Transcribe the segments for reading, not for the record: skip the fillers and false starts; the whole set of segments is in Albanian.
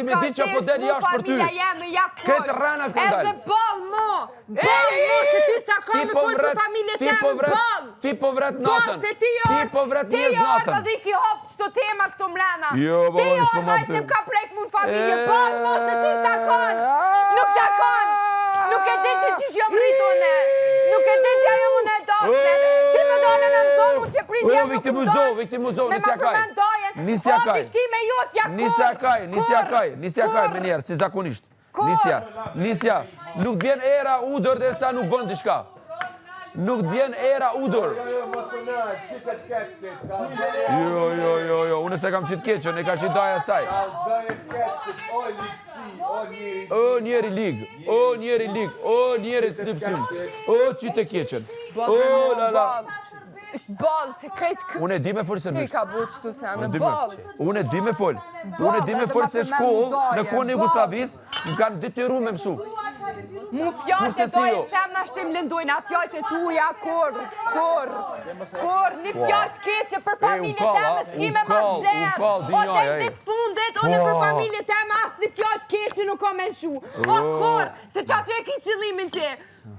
ti me di që po del jashtë për ty. Këtë rrenat kanë dalë. Edhe boll mo, boll mo, se ty s'ta ka me po fol për familje teme, po boll. Ti po vret natën. Boll, se ti jo, ti po vret ti jo ardha dhe i ki hap qëto tema këtu mrena. Jo, bo, ti jo ardha i se m'ka prek mu n'familje, boll mo, se ty s'ta kanë. Nuk ta kanë. Nuk e din ti qysh jom rrit une. Nuk e din ti a jom unë e dashme. Ti më dole me më thonë mu që prindi jam nuk më donë. Viktimizove, nisja kaj. Nisja kaj. O, viktime jotja, kurr. Nisja kaj, nisja kaj, nisja kaj me njerë, si zakonisht. Nisja, nisja. Nuk vjen era udër derisa nuk bën diçka. Nuk vjen era udër. Jo, jo, mos e në, qitë të keq ti, Jo, jo, jo, jo, unë s'e kam qitë keqën, e ka qitë daja saj. Kallëzoje të keq ti, o ligësi, o njeri. O njeri lig, o njeri lig, o njeri të lipsim, o qitë të keqën. O la la. Boll, se krejt kë... Unë e di me fol serbisht. Ka bu qëtu se në boll. Unë e di me fol. Unë e di me fol se shkollë, në kohën e Jugosllavisë, më kanë detyru me mësu. Mu fjalët e dajës tem nashta m'lëndojnë, a fjalët e tuja, kur, kur, kur, një fjalë të keqe për familje teme, s'ki me ma nxjerr. O, dhe në ditë fundit, unë për familje teme, as një fjalë të keqe nuk kam me lshu. O, kur, se që aty e ki qëllimin ti.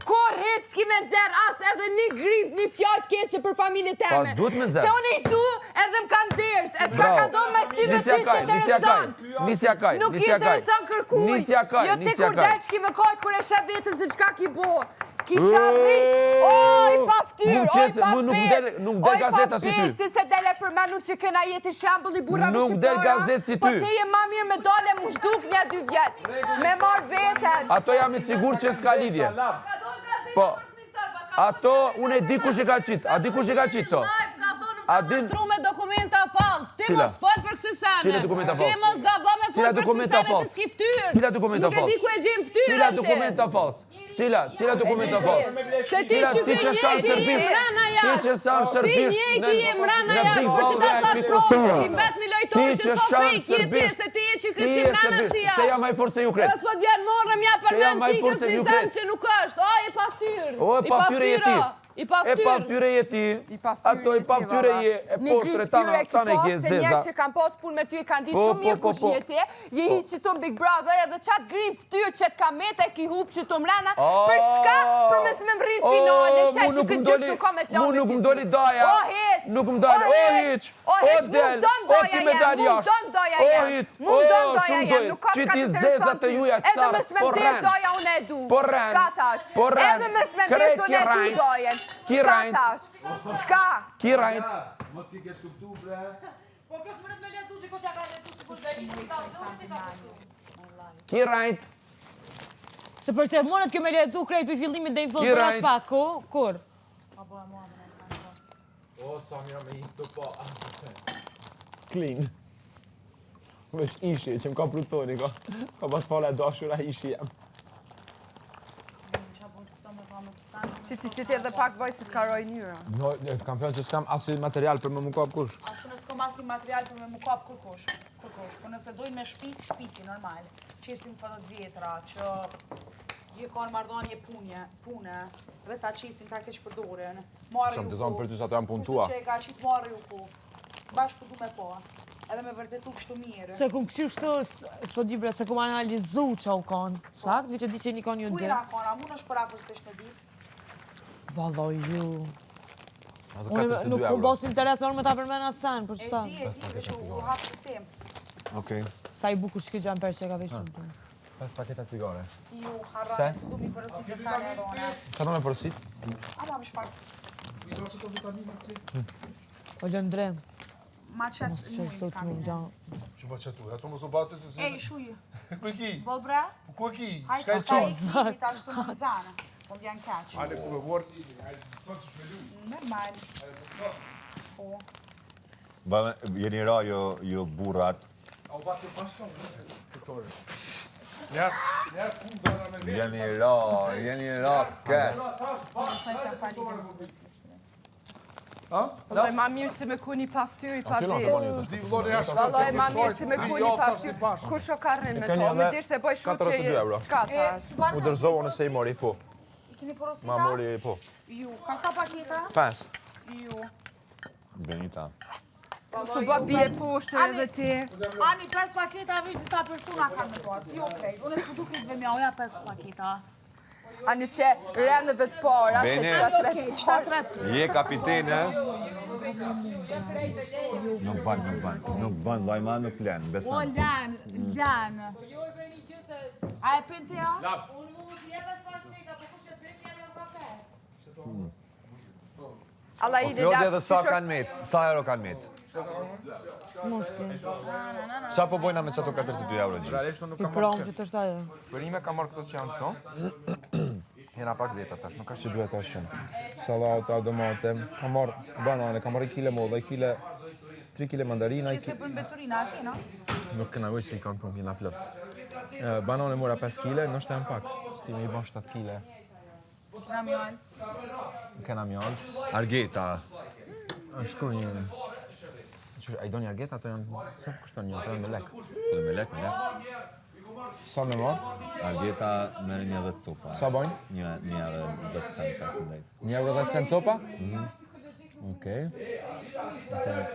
Kurr hiç s'ki me nxjerr as edhe një grip, një fjalë të keqe për familjen teme. Pa s'duhet me nxjerr. Se unë i du edhe më kanë desht. E çka ka ndodh me ty me ty s'intereson. Nisja kaj, Nuk i intereson kërkuj. Nisja kaj, Jo ti kur del ç'ki me kajt kur e sheh veten se çka ki bo. Kisha rrit. O, i paftyrë, o i pa besë. Nuk del gazeta si ty. O i pa besë, ti se del e përmenu që kena jeti shembull i burrave shqiptara. Nuk del gazet si ty. Po ti je ma mirë me dale mu zhduk nja dy vjet. Me marrë veten. Ato jam i sigurt që s'ka lidhje. Po, ato unë e di kush e ka qitë. A di kush e ka qitë to? A di... Mashtru me dokumenta fals. Ti mos fol për kësi sene. Cila dokumenta fals? Ti mos gabo me fol për kësi sene, ti s'ki ftyrë. Cila dokumenta fals? Nuk e di ku e gjen ftyrën Cila dokumenta fals? Cila, cila dokumenta fals? Se ti që ti që shan serbisht, ti që shan serbisht në në Big Brother e pikë I vetmi lojtor që sa fake je ti, se ti je që ti je serbisht, se jam më i fortë se ju krejt. Po vjen morë më ja përmend çikës një sen që nuk është. O i paftyrë. O e paftyrë je ti. I paftyrë. E paftyrë je ti. Ato i paftyrë je e poshtër tana tana e zeza. Njerëz që kanë pas punë me ty e kanë ditë shumë mirë kush je ti. Je hi qitu në Big Brother edhe qat grimë ftyrë që të ka met e ki hup qitu mrena, për çka? Për mos me mrri n'finale, qaj që këtë gjë nuk ka me të Mu nuk më doli daja, o hiç, nuk më doli, o hiç, o del, o ti me dal jashtë, o hiç, o shumë doj, që ti zeza të juja edhe mos me mdesh daja unë e du, po rren, çka tash, po rren, edhe mos me mdesh unë e du dajen, çka tash, çka? Ki rrejt, Mos ki keq kuptu bre. Po kjo s'mundet me lexu, dikush ja ka lexu sikur Berisha i ka lexu, ti ka lexu. Ki rrejt. Se për se mundet kjo me lexu krejt për fillimit dhe i fund për aq pak, ku? Kur? O, sa mira me i të po. Clean. Veç ishi, që më ka prutoni, ka, ka pas fala e dashura ishi jam. Qiti, qiti edhe pak vaj se të karoj njëra. No, kam thënë që s'kam asnjë material për me më kap kush. As unë s'kam asnjë material për me më kap kërkush. Kërkush. Po nëse dojnë me shpik, shpiki, normal. Qesin foto të vjetra, që je ka në marrëdhanie punje, pune, dhe ta qesin, ta keqpërdorin. Marrë ju ku. Shumë të thonë për ty sa të jam punëtua. Kushtu që e ka qitë marrë ju ku. Bashkë du me po. Edhe me vërtetu kështu mirë. Se kum kqyr kështu, s'po di bre, se kum analizu qa u konë. Sakt, veç e di që një konë ju dy. Ku jena konë, a mund është përafërsisht me ditë? Valla ju. Unë nuk kum pas interes me ta përmen atë sen, për qëta. E di, e di, veç u hapë të temë. Okej. Sa i bukur që kjo xhamper që e ka veshë në punë. Pes paketa cigare. Ju, harroni se du mi porosit dhe sa në edhone. Qa do me porosit? Ama më shpak. O Lëndrim. Ma qëtë Mos që sot më da. Që ma qëtu, ja të mos u bate se se... Ej, shuj. Ku e ki? Bol bre? Po ku e ki? Hajde, Shka e pa qo? i ki, ta është të më zanë. Po më vjen keq. Hajde, ku me vorë, hajde, sot që shme lu. Normal. Po. Ba, jeni ra jo, jo burrat. A u bate bashkë, fitore. Njerë, njerë, ku dhëna me vetë. Jeni ra, jeni ra keq. Vallai ma mirë se me kon i paftyrë i pabesë. Vallai ma mirë se me kon i paftyrë. Kush o ka rrinë me to? Me dishte bëj shu që je... Çka tash? U dërzova nëse i mori, po. I keni porosita? Ma mori, po. Ju, ka sa paketa? 5. Ju. Benita. Su bë bie poshtë edhe ti. Ani, 5 paketa veç disa persona kanë me pas, jo krejt. Unë s'po du krejtve me ja 5 paketa. Ani që rendeve të para, që Beni. qëta tre Okej, të qëta parë. tre. Je kapitene. Nuk ban, nuk ban. Nuk ban, lajma nuk len, O, besan. lan, lan. A e pin ti a? Allah i Klodi lila. edhe sa kanë met, sa euro kanë met. Qa po bojna me qato 42 euro gjysë? Realisht unë nuk I kam marrë prom që të është ajo. Përime kam marrë këto që janë këto. Jena pak veta tash, nuk është që duhet tash shumë. Sallata, domate, kam marrë banane, kam marrë 1 kile molla, 1 kile 3 kile mandarina, Që se për mbeturina, a kena? Nuk kena vëj se i kanë këtu, jena plot. E, Banane mora 5 kile, nështë janë pak. Ti me i ban 7 kile. Kena mjalt. Kena mjalt. Argeta. Është shkruar një. Qysh, a i doni argeta, ato janë, sa kushton një, ato janë me lek. Po dhe me lek, me lek. Sa me marr? Argeta merr një 10 copa. Sa bojnë? Një një euro 10 cent 15. Një euro 10 cent copa? Mhm. Okej. Atëherë,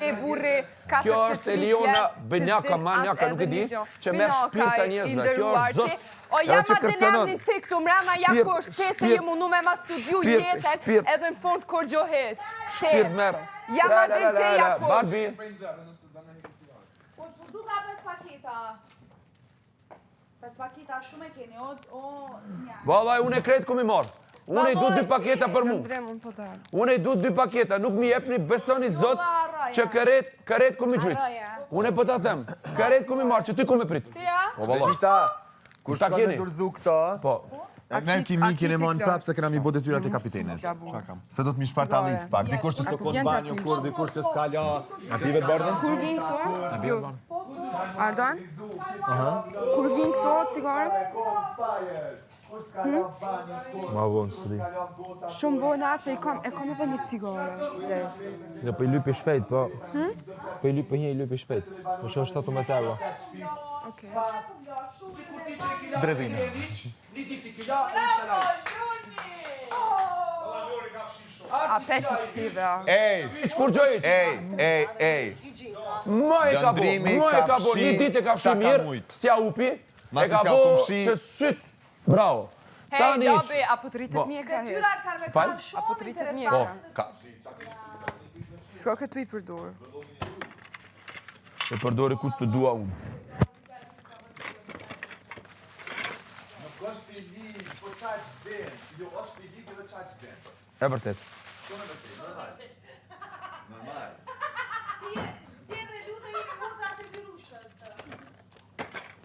E burri 43 Kjo është Eliona Benjaka, Manjaka, nuk e di, që merr shpirta njerëzve. Kjo është zot. O edhe jam që atë kërcënon. emrin ti këtu mrena ja Shpirt, kush, ti se shpirt, je mundu me ma studiu shpirt, jetën, shpirt. edhe në fund kur gjo hiq. Ti. Shpirt merr. Jam La, atë la, la, ti la, ja la. kush. Barbie, Po s'po du ka 5 paketa. 5 paketa shumë e keni, o, o, nja. Vallaj, unë e krejt kum i marr. Unë i du dy paketa për mu. Ndrem, unë po dalë. Unë i du dy paketa, nuk mi jepni, besoni zot që këret, këret kum i gjujt. Harroje. Unë e po ta them, këret kum i marr, që ty kum e prit. Ti a? Po valla. Benita, kur Ta shkon me keni. dorzu këto, Po. e merr kimikin e mon prapë se kena mi bo detyrat e kapitenit. Se do të mi shpartallic pak, dikush që s'to kon banjo kur, dikush që s'ka la. A pi vetë bardhën? Kur vin këto? Jo. A don? Kur vin këto cigare? Ma vonë, së di. Shumë vonë se i kam, e kam edhe një cigare, zez. Jo, po i lypi shpejt, po. Po i lypi, po një i lypi shpejt. Po që është 17 euro. Okej. Dredhine. A peti qkive, a? Ej, Hiç kur gjoj hiç. ej, ej, ej. Më e ka bo, Lëndrimi më e ka ka bo, një fshi ditë e ka sa fshi ka mirë, mujt. si a upi, Masi e ka si a bo kum fshi. që syt, bravo. Hej, Tani hiç. Labi, a po të rritet Po. mjekra hiç? Detyrat kanë me Fal? kanë A po shumë të rritet interesante. mjekra? Ka. S'ka këtu i përdor. E përdori ku të dua unë. Nuk është i ligj, po qaq din. Jo, është i ligj edhe qaq din. E vërtet. Shumë e vërtet, normal. Normal. Ti edhe lutë jeni motrat e Mirushës.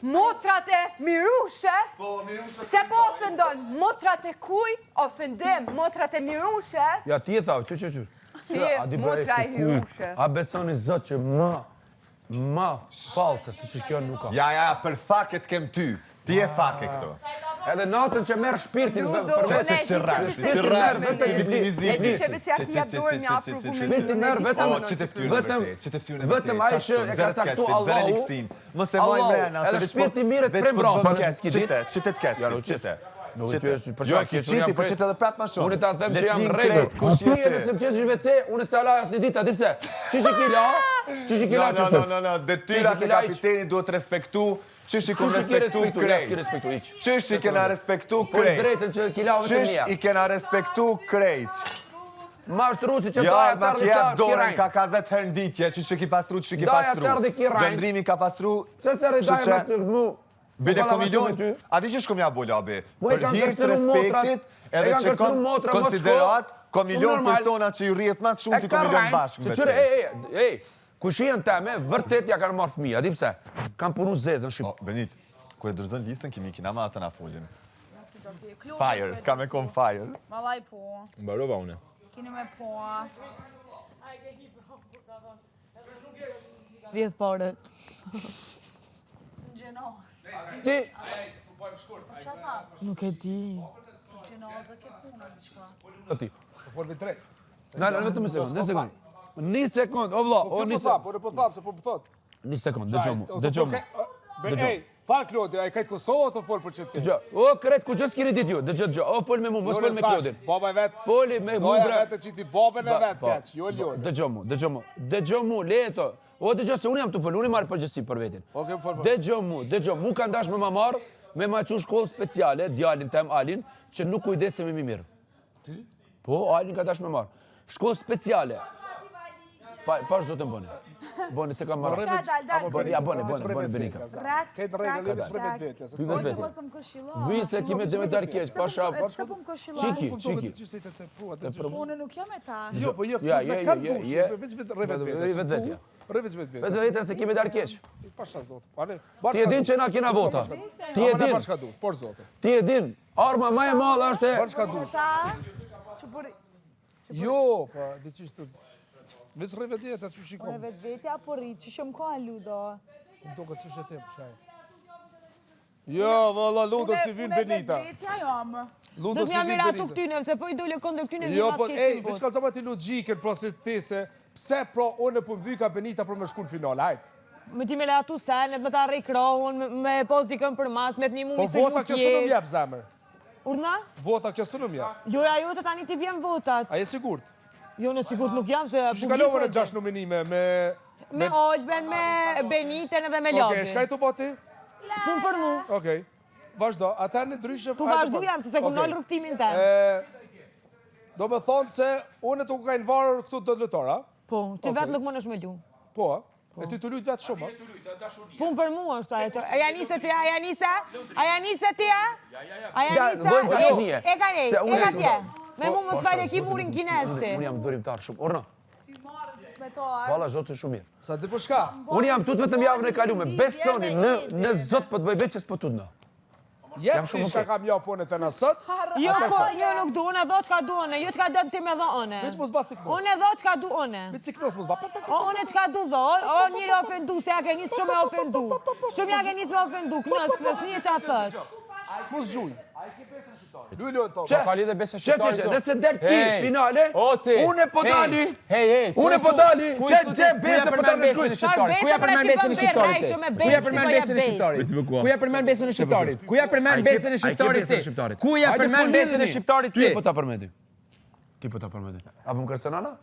Motrat e Mirushes? Po, Mirushës. Pse po ofendon? Motrat e kuj? Ofendim, motrat e Mirushes? Ja ti e tha, që që që. Ti, A di bre, motra e ku- Hirushes. A besoni zot që ma, ma faltë, se që kjo nuk ka. Ja, ja, ja, për faket kem ty. Ti je fake këto. Edhe natën që merr shpirtin Ludo, për unë e që di që që rrah, ti që s'e rrah, di vetëm me i viktimizim. E di që veç ja ti jap dorë me aprovu me Shpirti merr vetëm O, që të ftyrën e vetëm vërtet, që të ftyrën e vetëm vërtet, ai që e ka caktu Allahu. Mos e maj Allahu, mrena, se edhe veç po- shpirti mirët veç prej po të mbrapa, bën nëse keq, s'ki ditë. Qite, qite të keq, Ja, nuk qite. Nuk Qite. qes, për Jo, çka keq, unë jam qiti, po krejt. qite edhe prap më shumë. Unë ta them Le që jam t'nin rregull. krejt, Kush Ti je ti? nëse më qesësh WC, unë s'ta laj asnjë ditë, a di pse? Qysh i ki la? Qysh i ki No, la no, qysh no, no, no, detyrat Qysh i e ki la hiç? kapitenit duhet respektu, qysh i kom Qysh i ki respektu respektu? Ja, s'ki krejt. respektu hiç. Qysh i kena respektu Po krejt. drejtën që ki la vetëm Qysh një. i kena respektu krejt. Ma është rusi që Ja, daja ma të ardhi kjep ta dorën kirajn. ka ka 10 herë në ditje, që që ki pastru, që ki Daja pastru. të ardhi kirajn. Lëndrimi ka pastru, Pse s'erdhi kështu daja që- me të mu? Bile Po, kom me milion, ty? a di që shkom ja bo labi? Po, e Për kanë hir të kërcënu motrat, respektit, e edhe kanë që kërcënu kom motra, mos shko. konsiderat, kom Shumë milion normal. persona që ju rrihet ma të shumë E ti ka kom milion rajnë, bashkë se me qyre, te. ej, ej, ej, kushijen teme, vërtet ja kanë marrë fëmijë, a di pse? Kanë punu zezë në Shqipëri. O, Benit, kur e dorëzon listën, kimi kina ma atë na folim. Klodi Fire, të ka me kom fire. Vallaj po. Mbarova unë. Kini me po. Vjedh paret. Në gjenozë. Ti, Qa tha? Nuk e di. Në gjenozë ke punë diçka. o ti. Po fol me drejt. Na, na, vetëm një sekond, një sekond. Një sekond, o vlla, Po o kjo një po tha, sekond. po po tha, se po po thot. Një sekond, dëgjoj mu, O, dëgjoj mu. Be, Dëgjoj. ej, Fal Klodi, ai krejt Kosova të fol për qëtë. Dëgjo, o krejt ku gjë s'keni ditë ju, dëgjo, dëgjo, o fol me mu, mos fol me Klodin. Baba e vet. Foli me mu bre. Doja vetë që ti babën e vet keq, jo Ljonin. Dëgjo mu, dëgjo mu. Dëgjo mu, leto. O dëgjo se unë jam tu fol, unë marr përgjegjësi për veten. Okej, fol fol. Dëgjo mu, dëgjo mu kanë dash me ma marr, me ma çu shkollë speciale, djalin tem Alin, që nuk kujdesemi mi mirë. Ty? Po, Alin ka dash me marr. Shkollë speciale. Pa, pa zotën bëni. Bëni se kam marrë. Ka dal, dal. Bëni, ja bëni, bëni, bëni Benika. Rek, Këtë rregull, jemi s'pre vetë vetja. Ky vetë Mos më këshillo. Vi se ki me gjeme keq, pasha. Pse po më këshillon? Çiki, çiki. Unë nuk jam me ta. Jo, po jo, Ja, me je, kanë je, dush, je. veç vetë rre vetë Vetë vetë vetja. Rre veç vetë Vetë vetja se ki me dar keq. Pasha zot. Ale, Ti e din që na kena vota. Ti e din. Ban çka dush, por zotë. Ti e din. Arma më e madhe është e Ban çka dush. Që por Jo, po, di çish të Veç rre vetë jetë, që shikon. Unë vetë vetja po rri, që shumë ka Ludo. Më duket ç'është e tem, shaj. Jo, valla Ludo si vin Benita. Unë vetë vetja jam. Ludo Do si t'ja vin miratu Benita. këtyne, se po i dole kondër këtyne, Jo, mi po, mas ej, keq veç kallzoma ti logjikën, pra si ti se pse pra unë po m'vyka Benita për me shku në finale, hajt. Me ti me rehatu senet, me ta rrej krahun, me, me pos dikën për mas, me të një Po mumi se vota nuk kjo s'u je. më jep zemër. Urdhna? Vota kjo s'u më jep. Jo, ja jo, të tani ti bjen votat. A je sigurt? Jo, në sigurt nuk jam, se... Që kalova në 6 nominime me Me Olben, me Beniten edhe me Okej, Lobin. shka i të bo ti? Pun për mu. Okej. Vazhdo, ata në ndryshe... Tu hajde vazhdu fol. jam, se se kum Okej. nalë rrugëtimin tem. E, Do me thonë se unë të ku ka varur këtu do të lojtar, a? Po, ti Okej. vetë nuk më nësh me lu. Po, a? E ti të lujt vetë shumë, a? Pun për mu është ajo që... A ja nise ti, a ja nise? A ja nise ti, a? A ja Ja, nise? vojnë dashnie. E ka nej, Se e unë ka e tje. Me mu mos Pasha, falë, ki zotin, murin unë- kinez ti. Unë jam durimtar shumë. Orno, Me to arë. valla zotin shumë mirë. Sa ti po shka? Unë jam tut vetëm javën e kalume. Besoni, në, në zot po të bëj veç që s'po tutna. Jep Jam ti shumë shka okej. kam ja punë të në sot. Jo, Atë po, fol. jo, nuk du, unë e dho çka du unë, jo çka do ti me dho unë. Veç mos ba si knos. Unë e dho çka du unë. Veç si knos mos ba. Pa, pa, pa. O, unë çka du dho, o, njëri ofendu, se ja ke nisë shumë me ofendu. Shumë ja ke nisë me ofendu, knës, knës, një qa thët. Mos gjuj. Luj lojën tonë. Që? Ka lidhe besën Që, që, shqiptarit që, to. nëse del ti Hey, finale, o ti, unë po hey, dali, Hey, hey, unë po dali, ku që, i që, thu ti- besë ku ja po përmend ta besën e nënshkruaj. shqiptarit? Ku ja Besë, përmend pra ti besën e bën shqiptarit? rrejshëm me ti? Ku ja besë, përmend ti po ja besën e besë. shqiptarit? Ku ja përmend besën e shqiptarit? Ku ja përmend besën e shqiptarit ti? Ku ja Hajde, përmend po besën e lidhemi. shqiptarit Ty ti? po ta përmendim. Ti po ta përmendim. A po më kërcen ana?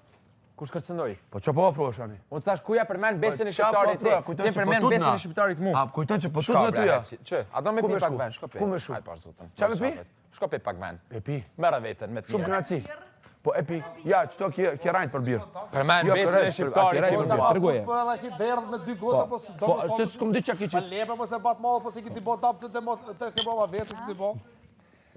Kush kërcënoi? Po ço po afrohesh ani? Unë thash ku ja përmend besën e Po, qa po shqiptarit ti? afroha, kujton Ti që po përmend tutna. besën e shqiptarit mu. A kujton që po Shka, tutna bre, ty ja? hec, Që, a do me Ku pi me pak shku? ven, shko pi. Ku me shku? Hajde pash zotën. Qa me pi? Shko pi pak ven. E pi. Merre veten me të Shumë mirë. kënaqësi. Po e pi. Ja, çto ke ke rajt për birë. Përmend Jo, besën ke e rajt për- a, ke shqiptarit. rajt për birë. Tregoje. Po edhe ki derdh me dy gota, po s'do Po, me thonë se s'kum di çka ki Pa qit. lepra, mos e bat mallë, po se ki ti bo tap të të ke brava vetë, si ti bo.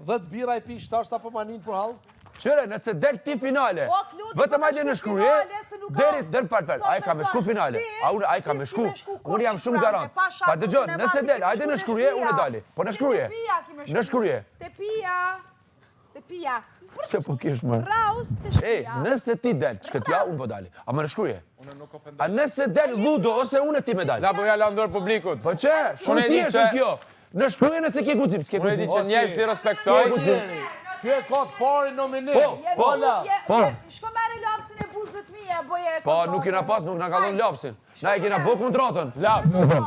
10 bira i pish tash sa po manin për hall. Qëre, nëse del ti finale, Po, Klodi, vetëm po hajde me në shku shkruje, finale, se nuk ka- deri deri fal fal, Sot ai ka me shku mendon, finale. ti- A unë ai ka ti me s'ki shku. me shku Unë kurrë jam shumë prapë, garant. e pa Pa dëgjoj, shakun e nëse ma, del, ti hajde ki në shku shkruje, te unë pija. dali. Po në Ti te shkruje. pija ki me Në shku. shkruje. Te pija. Te pija. Pse po kesh më? Raus te Ej, shtëpia. nëse ti del, çka t'ja unë po dali. A më në shkruje? A nëse del Ludo ose unë ti me dal. La po ja la ndor publikut. Po që, shumë Unë e di thjesht që- është kjo. Në shkruje nëse ke guxim, s'ke Unë e di guxim. që njerëz ti respektoj. S'ke guxim. Ky e ka të parin nominim. Po, po, Je- po. je- Shko merre lapsin e buzët mia, boje Po, nuk kena pas, nuk na ka dhënë lapsin. Na e kena bë kontratën. La,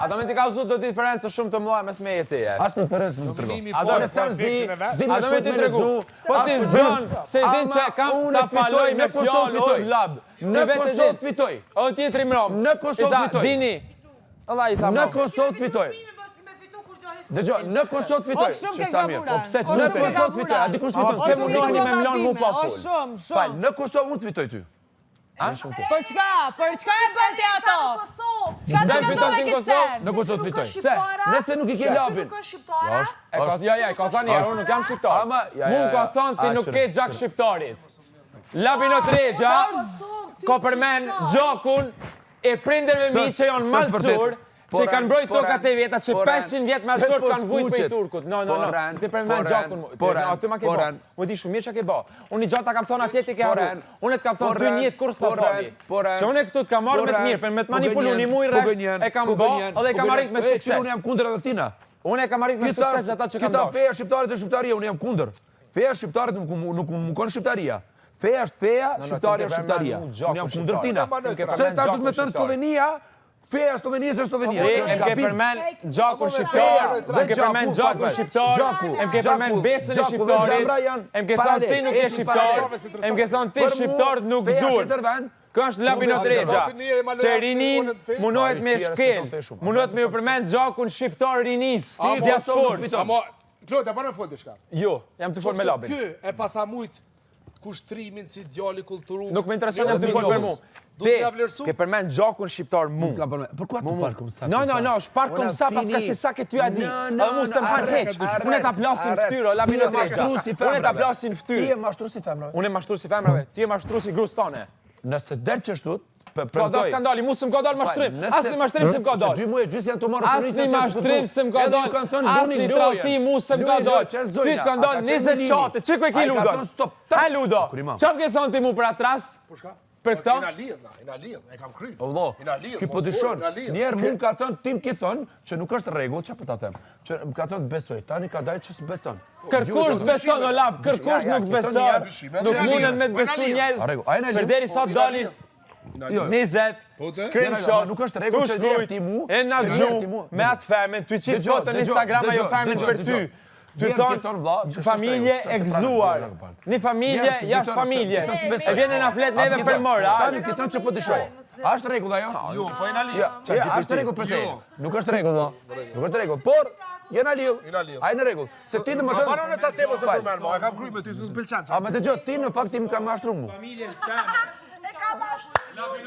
a do me t'i kallzu do diferencë shumë të mëdha mes meje e teje. As në diferencë nuk tregon. Nominimi A do po, Në sens di, efektin e vet. s'di me A do me shkojt ti me tregu? lexu. Po ti as s'don, se i din Ama që kam unë ta fitoj, faloj me në Kosovë fjalë, o fitoj. lab. Në Ti vetë e Kosovë din. fitoj. O tjetri mrom. Në Kosovë I tha, fitoj. Dini. Allah i tha Në mrom. Kosovë fitoj. Dëgjoj, në Kosovë fitoj. O, shumë Që ke sa mirë. gabura. Po pse O, Në shumë ke Kosovë gabura. fitoj. A dikush A, fiton? pse Se mundoheni me mlon mu pa O, fol? shumë, Fal, shumë. në Kosovë unë të fitoj ty. Për çka? Për çka e bën ti ato? Kosovë. Çka Pse të fiton mendove ti në këtë Kosovë? sen? Në Kosovë fitoj. Se? Nëse nuk i ke lapin. Nuk është shqiptara. Është, E ka, ja, ja, ka thënë, ja, unë nuk jam shqiptar. Ama, ja, ja, Mu ka ja. thënë ti A, nuk qëre, ke gjak shqiptarit. Labin o tregja, ka përmen gjakun e prindërve mi që janë S'është malsur, vërtet. që kanë mbrojt Poran, tokat e veta, që poran, 500 vjet se malsor po kanë vujt prej skuqet. Turkut. No, no, no, Poran, si ti përmen poran, gjakun. mu. Ti- poran, Aty ma ke bë. poran. Mu di shumë mirë çka ke bë. Unë i gjatë ta kam thonë atje ti ke harru. Poran, Unë të kam thonë dy poran, njet kur s'ta poran, fali. poran, Që unë këtu të kam marrë me të poran, mirë, për me të po manipulu gënjen, një muaj po rresht, gënjen, e kam po bë gënjen, edhe e po kam gënjen. arrit me E, që sukses. Unë jam kundër edhe këtina. Unë e kam arrit me Këta- sukses ata që kam Këta dashur. feja shqiptarët e shqiptaria, unë jam kundër. Feja shqiptarët nuk nuk më kon shqiptaria. Feja është feja, no, shqiptaria ti është ke përmend shqiptaria. mu gjakun Unë jam kundër shqiptar. tina. Ti Se ke përmend ta du të me gjakun thënë shqiptar. Slovenia, Feja e Sllovenisë është Sllovenia. Ti e ke përmend gjakun shqiptar, dhe ke përmend gjakun shqiptar, e ke përmend besën e shqiptarit, e ke thënë ti nuk je shqiptar, e ke thënë ti shqiptarët nuk duhen. Kjo është Labinot Rexha, që rinin munohet me shkel, munohet me ju përmend gjakun shqiptar rinisë, diasporës. Amo, Klod, a pa në fol diçka? Jo, jam tu fol me Labin. Ky e pasa mujt kushtrimin si djali kulturu. Nuk më intereson jam tu fol për mu. Ti ke përmend gjakun shqiptar mu. Nuk kam përmend. Për ku atë parë kom sa? No, no, no, është parë kom sa paska se sa ke ty a di. Edhe mu s'm han hiç. Unë ta plasin fytyrë, o Labinot Rexha. Unë ta plasin fytyrë. Ti je mashtrues i femrave. Unë mashtrues i femrave, ti je mashtrues i grus tane. Nëse del qështu, Ka dal skandali, mu s'm ka dal mashtrim. Asnjë mashtrim s'm ka dal. Dy muaj gjysë janë të marrë për Asnjë mashtrim s'm ka dal. Asnjë tradhti mu s'm ka dal. Ty të kanë dal 20 qate. Çe ku e ke Ludon? Ha Ludo. Çfarë ke thonë ti mu për atë rast? Po shka? Për këto? Jena lidh, na, jena lidh, e kam kry. O vëlla, ky po dyshon. Njerë mu ka thënë, ti më ke thënë që nuk është rregull, çfarë po ta them? Që më ka thënë besoj, tani ka dalë që s'beson. Kërkush të beson, o Lab, kërkush nuk të beson. Nuk mundën me të besu njerëz. Përderisa dalin 20 po screenshot, nuk është rregull që njerë ti mu, e na gju me atë femën, ty qitë foto në Instagram ajo femën për ty. Ty thonë, familje e gëzuar, një familje jashtë familjes, e vjen e na flet neve për moral. Tani këtë që po dyshoj. A është rregull ajo? Jo, po jena lidh. Jo, është rregull për te. Nuk është rregull, Nuk është rregull, por jena lidh. Ai në rregull. Se ti do të thonë. Pa në çat temë s'e përmend, e kam kry me ty se s'pëlqen. A më dëgjoj, ti në fakt ti më ka mashtru mu. Familjen steme. E ka mashtru.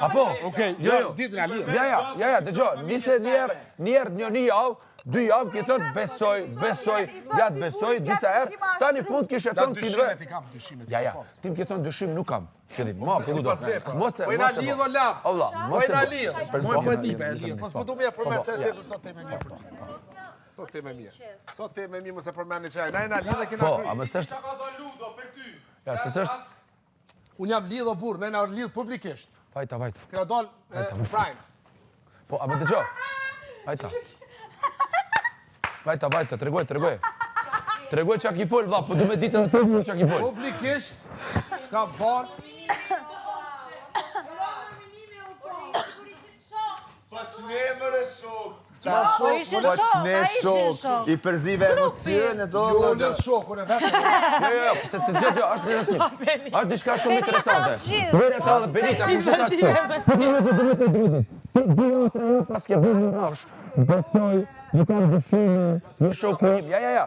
Apo? Okej, jo, jo. S'di të lidh. Ja, ja, ja, ja, dëgjoj, nise një herë, një herë, një një javë, dy javë, ke thonë besoj, besoj, ja të besoj, disa herë, tani fund kishe thonë ti dyshimet i kam, dyshimet. Ja, ja, ti më ke thonë dyshim nuk kam. Qëllim, ma, po do. Mos e, po mos e. lidh o Lab. O vlla, po mos e. Po na lidh. Po po e di, e lidh. Po s'po du me përmend çfarë temë sot temë mirë për ty. Sot temë mirë. Sot temë mirë mos e përmendni çaj. Na na lidh e kena Po, a më s'është? Çka ka thënë Ludo për ty? Ja, se s'është. Unë jam lidh o burr, ne na lidh publikisht. Vajta, vajta. Kena dal prime. Po, a më dëgjo? Vajta. Vajta, vajta, tregoj, tregoj. Tregoj çka ki fol, vlla, po du me ditë në të çka ki fol. Publikisht kam thonë Po ç'ne e shok. Po ishin Po shok, ç'ne a ishin shok. shok. I përzive emocionet o. Jo, lë shokun e vetëm. Jo, jo, jo, se të gjithë, jo, është një Është diçka shumë interesante. gjithë. Vere ta dhe Benita, kush e ka këtu? Pas ke bërë një rafsh, besoj, nuk kam dyshime, një shoku im, ja, ja, ja.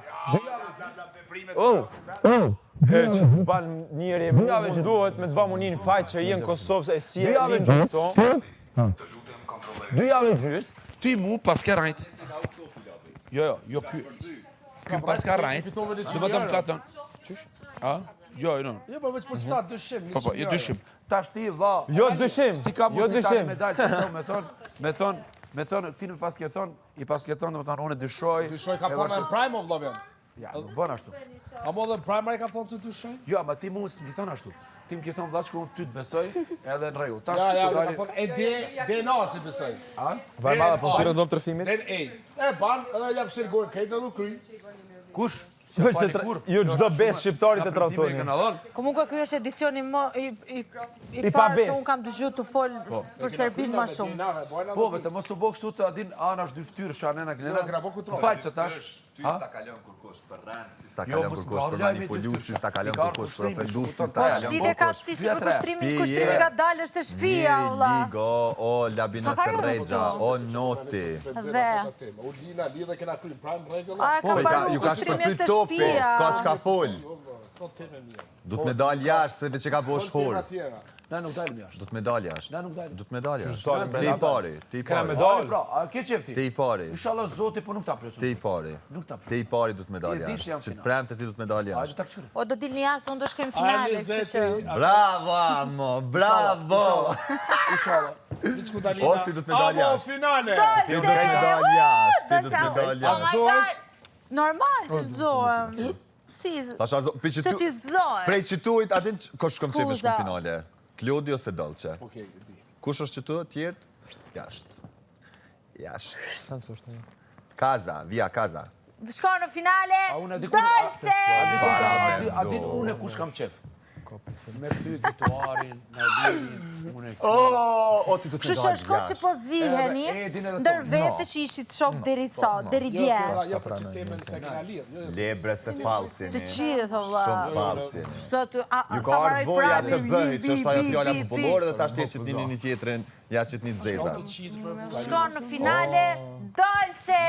Oh, oh, Heq, ban njëri, mundohet me të ba munin faj që je në Kosovë se e si Dy e javë linë këto. Dy javë e gjys, ti mu pas ke rajt. Jo, jo, jo, ky. Ky pas ka rajt. Do vetëm ka thënë. Qysh? A? Jo, jo. Jo, po veç për çta dyshim, Po, po, jo dyshim. Tash ti vlla. Jo dyshim. Si ka jo mundësi tani dyshim. me dalë të shoh me thon, me thon, me thon, ti më pas ke thon, i pas ke thon, do të thon unë dyshoj. Dyshoj kam thonë në prime o vlla jam. Ja, nuk bën ashtu. A mo dhe në prime i kam thonë se dyshoj? Jo, ama ti mu s'më ke thon ashtu. Ti më ke thon vllazë unë ty të besoj, edhe në rregull. Tash Ja, ja, po unë kam dalin- thonë e D, DNA si besoj. A? Vaj madha, po thirrën dom trefimit. DNA. E ban, edhe jam shirgojnë krejt edhe u kry. Kush? Për që tra- Jo çdo besë shqiptarit e tradhtoni. Komunque ky është edicioni më i i i I parë pabes. që unë kam dëgjuar të fol për Serbinë më shumë. Po, vetëm mos u bë kështu të adin anash dy fytyrë shanena knena. Jo, kena bo kontroll. Më Fal që tash. Ty s'ta kalon kurkush për rëndë, ty s'ta Jo, kalon mos kurkush ka për lajmi dy manipulues, ty s'ta kalon I ka kurkush për kushtrimi, ofendues, ty kupton. s'ta Po, kalon Ç'lidhje ka kurkush. si Dyja, sikur tre. kushtrimi, Ti kushtrimi je ka dalë është e shtëpia, vlla. Ligo, o Labinot Çfarë ka Rexha, rënë o Noti. Dhe. U lina, lidhe kena kry prime rregull. A e ka Po, mbaru, ju ka kushtrimi shpërthy është e topi, shtëpia. s'ka çka fol. Sot temë mirë. Do të me dal jashtë, se veç e ka bosh Tema hor. tjera. Na nuk dalim jashtë. Do të me dal jashtë. Na nuk dalim. Do të me dal jashtë. dalim, Ti i pari, ti i Kena me pari. dal. Pra, a ke qef ti? Ti i pari. Inshallah Zoti po nuk ta plotëson. Ti i pari. Nuk ta plotëson. Ti i pari do të me dal Ti e di që jashtë. jam Që të final. premte ti do të me dal Hajde jashtë. ta kqyrim. O do dilni jashtë, unë do shkojmë finale, kështu që. Bravo, amo, bravo. Inshallah. Viç ku dalina. O, ti do të me dal Amo jashtë. finale. Ti do të me dal jashtë, ti do të me dal Oh my jashtë. god. Normal që s'gëzohem. Si? Tash azo, pi që Se tu, ti s'gëzohesh. prej që tuit, a din që- kush shkon qefe Skuza. në finale? Klodi ose Dolce? Okej, e di. Kush është që tu, tjertë? Jashtë. Jashtë. Kaza, via Kaza. Shko në finale. A unë e di ku- Dolce! Para A din mendo. unë kush kam qef? Me ty Vituarin, Nailirin, unë e O, o, ti do të Kështu që është kohë që po ziheni ndër vete që ishit shok deri sot, deri Jo, dje. jo për që temën se kena lidh. Jo, jo. Lebre se falsini. Të gjithë, o vlla. Shumë falsini. Sot, a, a, Ju sa ka ardhë mbaroi boja prami, të bëhi, bi, që është ajo bi, fjala bi, bi. popullore dhe tash ti e qitni një tjetrin, ja qitni të zeza. Shkon në finale, Dolce!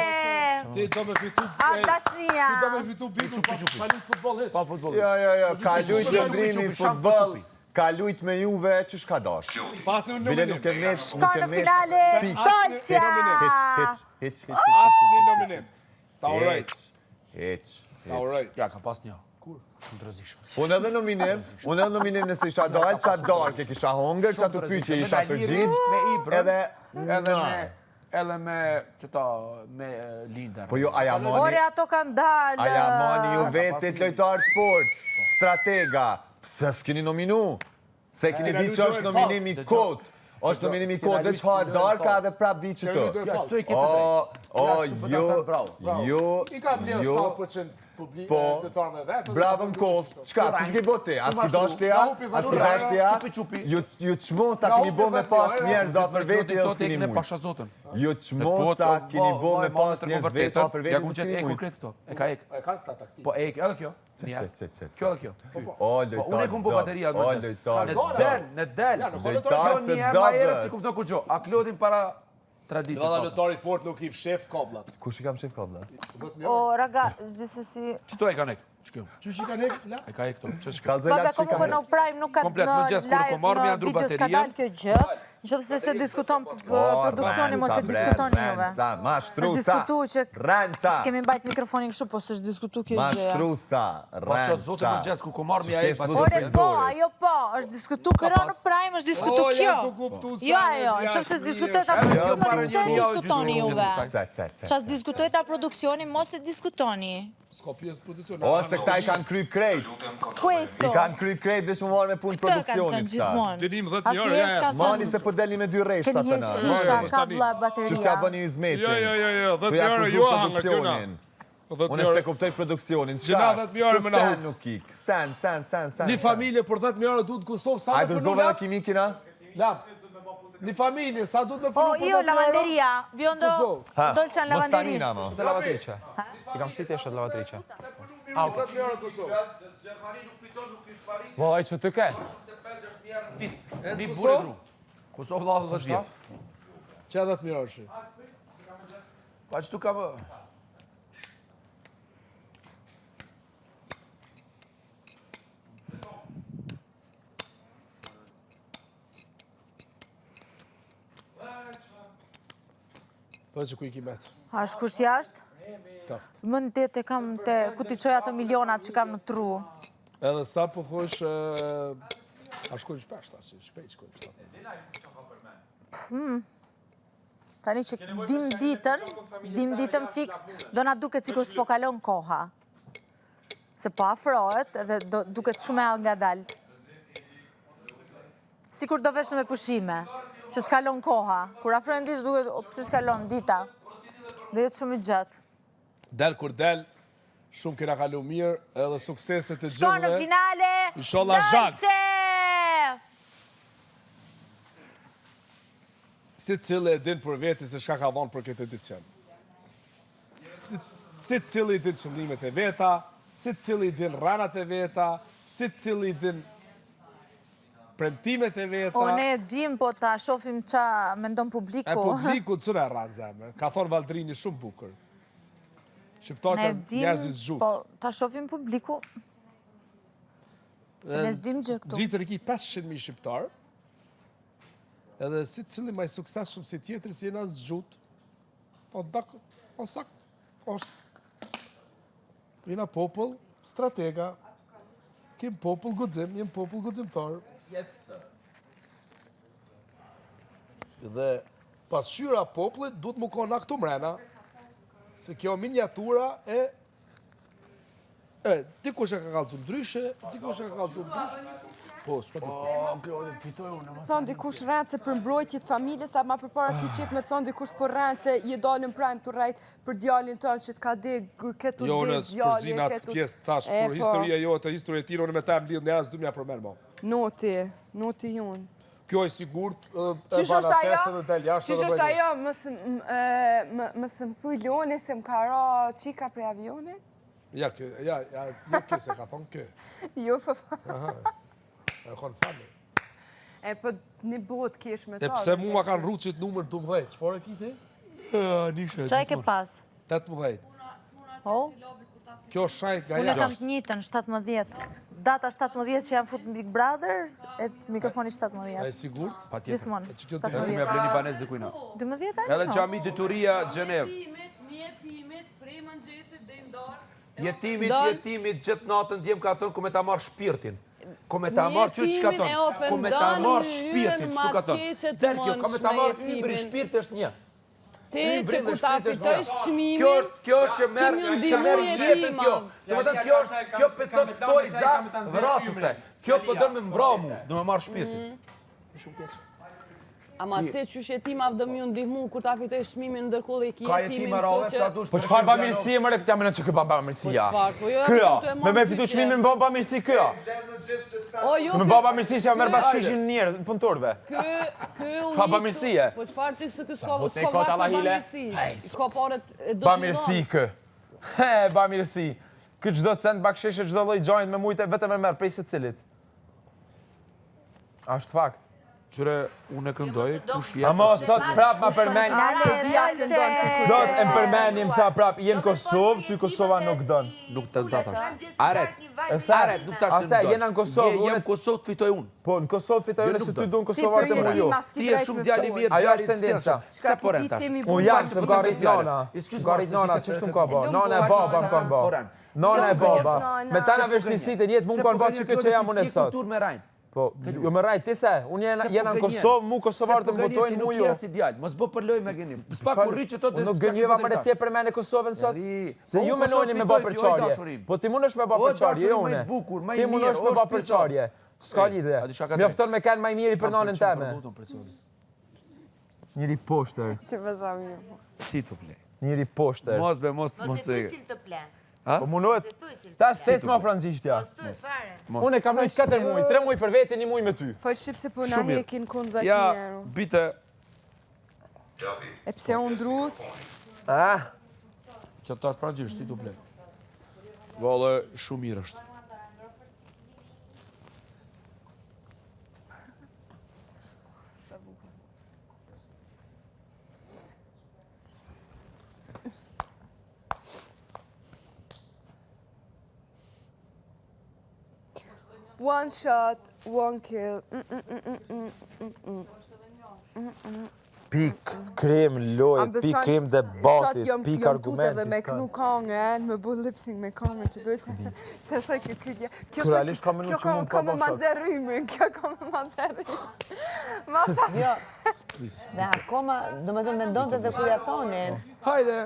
Ti do me fitu... A, dashnia! Ti do me fitu bikun pa, pa lujt futboll hiç. Pa futboll. Jo, jo, jo, ka lujt Çupi, Lëndrimi çupi, futboll, ka lujt me juve, që shka dash. Pas në Bile nominim. nuk e met, nuk Shkon e në met. finale, Pikë. Dolce! Hiç, hiç, hiç, hiç, hiç, Asnjë nominim. Ta uroj. hiç, hiç, Ta uroj. Ja, ka pas një. Kur? Shumë të rrezikshëm. Unë edhe nominim, unë edhe nominim nëse isha dalë, qa darke kisha hongër, qa të pyetje isha përgjigj, Me Ibrën, edhe edhe me edhe me qëta me e, Linda. Po jo, a ja mani, Ore, ato kanë dalë. a ja mani ju vetit lojtar sport, stratega, pse s'keni nominu? Se keni S'kena di që lujt është lojë nominim i fals. kot. Është nominim i kot, veç ha darka edhe prap di që të. Lojë Ja, fals. çto i ke të O, drejtë. o, Ja, kështu po ta jo, them, bravo. jo, I ka mbledh jo, 7% publik Po. lojtarëve vet. Bravo në koftë. Çka, pse s'ke bo ti? A s'ki dash ti a? A s'ki dash ti a? Çupi, çupi. Ju ju çmo sa keni bo me pas njerëz afër veti Këto dhe s'keni tekne mujt. pasha zotën. Ju çmo sa keni bo me pas njerëz vetë afër veti Ja dhe ku gjet s'keni eku mujt. krejt këto. E ka ek. E kanë këta taktikë. Po ek, edhe kjo. Një. Qe, qe, qe. Kjo edhe kjo. O, Po lojtar. unë e kum bo dop, bateria atë O, mëngjes. lojtar. Në dop. del, në del. Ja, nuk ka Lojtar Kjo të një herë ma herët dobët. si kupton ku gjo. A Klodin para traditës. Valla lojtari fort nuk i fshef kabllat. Kush i kam shef kabla? O, raga, gjithsesi... Çto e kanë ek? Ç'kjo? Qysh i kanë ek? La? E ka ek këto. Ç'është kjo? Kallzoj Babe, lart ko që i më kam në Prime nuk ka Komplet, në mëngjes kur live, po marr, në më janë ndru video s'ka bateria. dalë kjo gjë, në qoftë se se diskuton p- produksioni, mos e diskutoni juve. Renca, mashtrusa. Është diskutu që Renca. s'kemi mbajt mikrofonin kështu, po s'është diskutu kjo gjë. Mashtrusa, Pasha zotin renca. mëngjes ku ko marr mi ai S'kesh bateria. Ore, po, ajo po, është diskutu këra në Prime, është diskutu O, kjo. janë të kuptu sa Jo, ajo, e në qoftë se djashtë diskutohet ta mirë. Jo, produksioni, pse e jo, diskutoni gjysmë, juve? gjysmë, Ce, ce, ce. Qa s'diskutohet ta produksioni, mos e diskutoni. S'ka pjesë produksion. O, se këta i kanë kry krejt. Questo. I kanë kry krejt dhe shumë marrë me punë Këtë kanë thënë produksionit këta. gjithmonë. Dinim 10 mijë Asnjëherë euro, ja, ja. s'ka Mani thënë se po delni me dy rreshta Keni të heq na. shisha, Mos tani. kabla, bateria. Që s'ka bëni izmetin. Jo, jo, jo, jo, 10 Po ja mijë euro akuzu jo hangër kjo na. produksionin. 10 Unë mijë s'pe euro. kuptoj produksionin. Çka? Gjena 10 mijë euro me na Sen hup. nuk ik. Sen, sen, sen, sen. Një sen. familje për 10 mijë euro duhet në Kosovë sa A me e punu dorëzove edhe lap? kimikin, a? Lap. Një familje sa duhet me Po, punu për jo, 10 mijë euro? lavanderia. Biondo, Kosovë. Ha, Dolce në mos lavanderi. tani na, mo. Te lavatriçe. I kam shti teshat lavatriçe. A, okay. 10 mijë euro në Kosovë. Vallai që të ke. Një burrë gru. Kosovë valla 10 vjet. Që 10 mijë euro shi? Pa që tu ka bë? Do që ku i ki met. A është kush jashtë? Ftoft. Më në det e kam te, ku t'i çoj ato milionat që kam në tru. Edhe sa po thosh, e, a shkojnë shpesh tash, shpejt shkojnë shtatë. Tani që dim ditën, dim ditën fiks, do na duket sikur s'po kalon koha. Se po afrohet edhe do duket shumë e ngadalt. Sikur do vesh në me pushime, që s'kalon koha. Kur afrohen ditët duket, o, pse s'kalon dita? Do jetë shumë i gjatë. Del kur del, shumë kena kalu mirë, edhe suksese të Shko në gjithëve. finale, Inshallah, Zhak. Dolce! Si cili e din për veti se shka ka dhonë për këtë edicion. Si, si cili i din qëllimet e veta, si cili i din rranat e veta, si cili i din premtimet e veta. O, ne e dim, po ta shofim qa mendon publiku. E publiku të sëre rranë zemër. Ka thonë Valdrini shumë bukur. Shqiptarët Ne janë dim, njerëz të zgjutë. po ta shofim publiku. Se ne s'dim gjë këtu. Zvicër i ki 500.000 shqiptar, edhe si cili ma i suksesshëm si tjetri, si jena zgjut, po dak, po sakt, është, jena popull, stratega, kem popull guxim, jem popull guximtar. Yes, sir. Dhe pasqyra popullit duhet mu kona këtu mrena, se kjo miniatura e E, dikush e ka kallzu ndryshe, dikush e ka kallzu ndryshe. Po, çka të Po, Klodi, fitoj unë. mos Thonë dikush rrenë se për mbrojtje të familjes, a ma përpara ki qef me të thonë dikush po rrenë se je dalë në prime të rrejt për djalin tonë që të ka deg, ketu Jo, unë deg djali, përzina të ketu... pjesë tash, E, por po. historia jote, historia e tij, unë me ta më lidh njerëz, s'du m'ja përmend mo. Noti, noti jonë. Kjo e sigurt, e Qysh bana është ajo? test edhe del jashtë Qysh edhe është bëj. ajo, mos m- e, më- mos më thuj Loni se më ka ra qika prej avionit? Ja, kjo, ja, ja, jo kjo se ka thonë kjo. Jo, po, po. Aha. E konë fami. E po një botë kesh me E ta. pse mu ma kanë rrutë që të numër 12, çfarë e ki ti? Nishe, Qa e ke pas? 18. Po? Kjo shajt nga Unë e kam jashtë. të njëjtën, 17. Data 17 që jam fut në Big Brother, e mikrofoni 17. A e sigurt? Gjithmonë. E që kjo 17. Edhe ku me bleni banesë dikujna. 12 a? Edhe xhami dituria Gjenev. Jetimit, prej mëngjesit deri në darkë. Jetimit, jetimit, gjithë natën djem ka thënë ku me ta marrë shpirtin. Ku me ta marrë që çka Jetimin e thonë? Ku me ta ofendon marrë në shpirtin, mënyrën ç'tu ka ma thënë? keqe të Del kjo, ka me ta marrë mundshme ymri jetimin. shpirti është një. Ti Ymri që dhe kur ta shpirti është fitojsh një. çmimin, Kjo është, kjo është që merr, kemi ju që merr ndihmu jetën kjo. jetimave. Domethënë kjo është, kjo po thot tojza vrasëse. Kjo po don me m'vra mu, do me marrë shpirtin. Mm. Ama ti qysh jetimave do m'ju ndihmu kur ta fitojsh çmimin ndërkohë e ki Ka jetimin jetima këtu radhe që sa dush. Po çfarë bamirësie more këtë jam që kë ba bamirësia. Po çfarë, po jo, Kjo, jam me me fitu çmimin bë bamirësi kjo. O jo, Me ky- bë bamirësi se ja merr ky- bakshishin njerëz, punëtorëve. Ky ky u Pa bamirësie. Po çfarë ti se ky s'ka Po te s'ka kot vakt me Allahile. bamirësi. Ka paret e do të Bamirësi kë. He, bamirësi. Ky çdo cent bakshish e çdo lloj gjajit me mujte vetëm e merr prej secilit. Është fakt. Qyre, unë e këndoj, kush jep... Ama sot prap ma përmend. Se di a këndon ti kur Sot e më përmendi më tha prap, je në Kosovë, ty Kosova nuk don. Nuk të ta thash. Aret, E tha, Aret, nuk tash a tha, jena në Kosovë, Je, unë jam në Kosovë, të fitoj unë. Po, në Kosovë fitoj Jo, unë nuk se ty do. duan Kosova Ti të për më jo. jetima s'ki Ti je drejt shumë me djalë i fol. mirë, Ajo djalë i është tendenca. sjellshëm. Pse po rren tash? Unë jam se më ka rrit nana. Më ka rrit nana, ç'është më ka bë? Nana e baba më kanë bë. Nana e baba. Me tana vështirësitë e jetë mu më kanë bë që kjo që jam unë Si sot. kulturë me rajnë. Po, jo me rajt, ti the, unë jena, jena në Kosovë, mu Kosovarët të më votojnë, mu mu jo. Nuk je si djalë, mos bë për lojë me gënim. S'pak u rrit që to Unë nuk gënjeva më ti e përmende Kosovën sot. Se Po, ju unë menoni Kosovë me bë fitoj, ti, o i përçarje. dashurim. Po ti mundesh me bë O, përçarje, jo dashuri më i unë. bukur, më i Ti mundesh mirë, me o bë shpirto. përçarje. S'ka Ej, lidhje. a di çka ka Mjafton me kanë më i miri për nanën teme. Njëri poshtër, Që bëza mirë. Si të ple. njëri poshtër. Mos be, mos, Mos mos e e... thuj sil të ple. Po mundohet. Se thuj sil të Tash ple. se s'ma frangjishtja. Mos thuj fare. Mos. Unë e kam rrit 4 muaj, 3 muaj për vete, 1 muaj me ty. Fol shqip se po na Shumë mirë. hekin kun 10 Ja, euro. bite, E pse u ndrut? Ah, që tash frangjisht, si të ple. Valle, shumë mirë është. One shot, one kill. Mm, mm, mm, mm, mm, mm, mm. Pik krim lojë, Am pik beson, krim sot debatit, jam, pik jam tut edhe argumenti. me s'ka. knu kangë, e, me bu lip sync me kangën që duhet se, se thë kjo kjo kjo Ky realisht ka menu kjo që ka, mund ka ka me bo ma shok. nxjerr ymrin, kjo ka me ma nxjerr ymrin. Ma tha, Jo. Dhe akoma, do me thënë, mendonte dhe kur ja thonin. Hajde!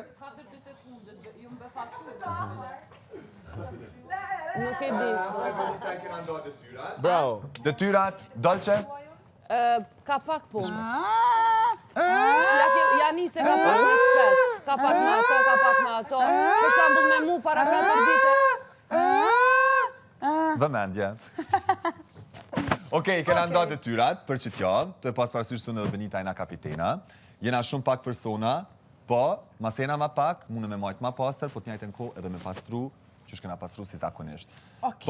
Nuk e di. Bravo! Detyrat, Dolce? Ë, Ka pak punë. Ja, ke- ja nise ka pak me spec, ka pak me ato, ka pak me ato. Për shembull me mu para 4 dite. Vëmendje. Okej, kena nda detyrat për që t'javë, të e pas parasysh unë edhe Benita jena kapitena. Jena shumë pak persona, po, mas jena ma pak, mundë me majtë ma pastër, po të njëjtën kohë edhe me pastru, që shkena pastru si zakonisht. Okej.